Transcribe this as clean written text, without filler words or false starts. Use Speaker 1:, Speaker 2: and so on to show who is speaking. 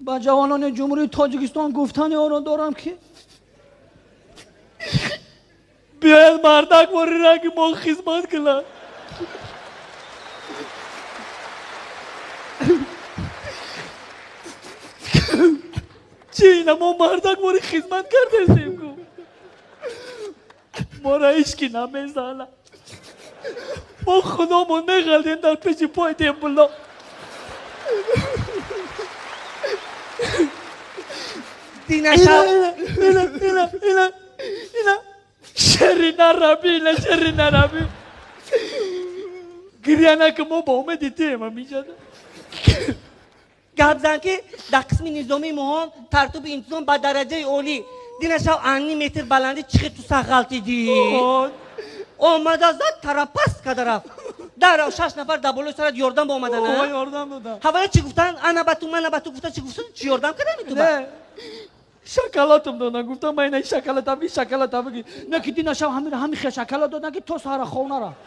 Speaker 1: Ба ҷавонони Ҷумҳурии Тоҷикистон гуфтани онро дорам, ки биёяд мардак бори ранги мо хизмат кунад. Чи ина мо мардак бори хизмат кардесем ку? Мора ҳеч ки намезана. Мо худомон меғалдем дар пеши пои дембуло.
Speaker 2: Динашав
Speaker 1: Ина, ина, ина, ина шерина раби, ина шерина раби. Гиря нака, мо ба умеди туем ҳамиҷада.
Speaker 2: Гап зан, ки дар қисми низомии моҳон тартибу интизом ба дараҷаи олӣ. Динашав анни метр баландӣ чихи ту ғалтидӣ, омада зад, тарапаст када рафт. Дар шаш нафар дар болои сарат ёрдам ба омадана.
Speaker 1: Ёрдам додам.
Speaker 2: Ҳавая чӣ гуфтанд? Ана ба ту, мана ба ту гуфта, чӣ гуфтан? Чӣ ёрдам кардами ту ба?
Speaker 1: Шоколадам додам, гуфтам, ман ина шоколад би, шоколад биги. Не ки динашав ҳамин ҳами хе шоколад додам, ки то саҳара хов нарафт.